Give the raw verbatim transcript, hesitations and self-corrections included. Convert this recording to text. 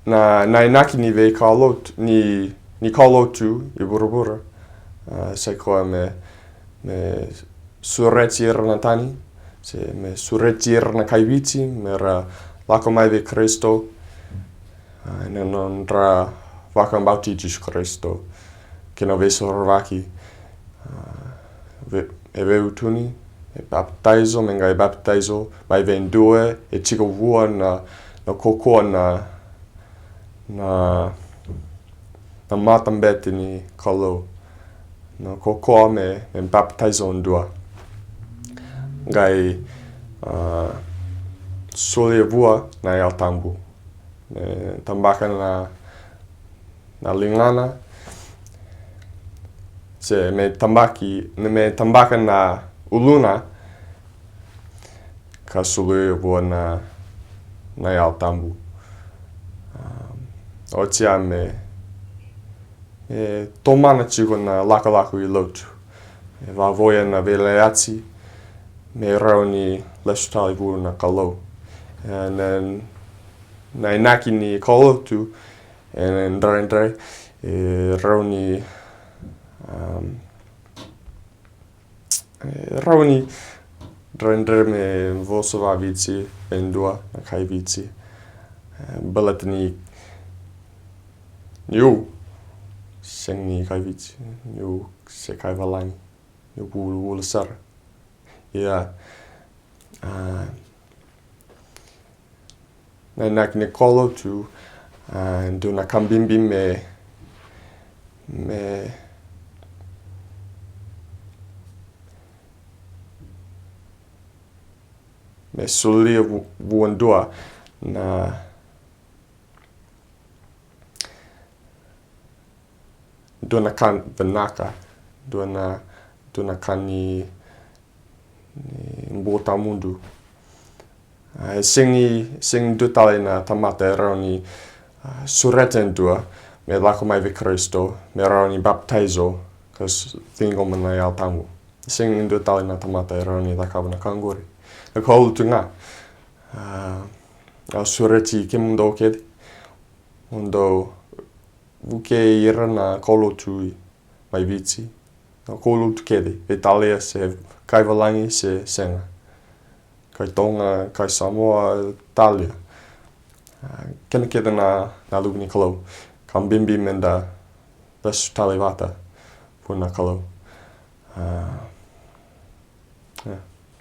Na, na inaki ni veikaulotu, ni, ni kaulotu i vuravura, a, sai koya me, me sureti ira na tani, se me sureti ira na kai Viti, me ra lako mai vei Karisito, a, ena nodra vakabauti Jisu Karisito, kei na veisorovaki, a, ve-, e veiutuni, e papitaiso, me qai papitaiso mai vei dua e tiko vua na, na kaukaua na, na, na matabete ni Kalou. Na kaukaua me, me papitaiso dua. Qai, a, solia vua na Yalo Tabu. Me tabaka na, na ligana, se me tabaki, me tabaka na uluna, ka solia vua na, na Yalo Tabu. A, oti ya me, e tomana tiko na lakolako i lotu. E vavoya na veiyalayalati, me rawa ni lesu tale vua na Kalou. E, na, na inaki ni kaulotu, e, dredre, e rawa ni, um, e rawa ni dredre me vosa vaViti vei dua na kai Viti. E, baleta ni, niu sega ni kai Viti, niu se kai valagi, niu vulavula sara. Ia, a, na inaki ni kaulotu, a, dua na ka bibi me, me, me solia vu-, vua dua na, dua na ka vinaka, dua na, dua na ka ni, ni bula tawamudu. A, e sega ni, sega ni dua tale na tamata e rawa ni, a, sureta e dua me lako mai vei Karisito, me rawa ni papitaiso ka s-, ciqoma na Yalo Tabu. E sega ni dua tale na tamata e rawa ni cakava na ka qori. Na kaulotu ga, a, au sureti kemudou kece, mo dou vukei ira na kaulotu i, mai Viti, na kaulotu kece, veitalia se kai valagi se sega, kai Toga, kai Samoa, talia. A, kena kece na, na luve ni Kalou, ka bibi meda lesu tale vata vua na Kalou. A,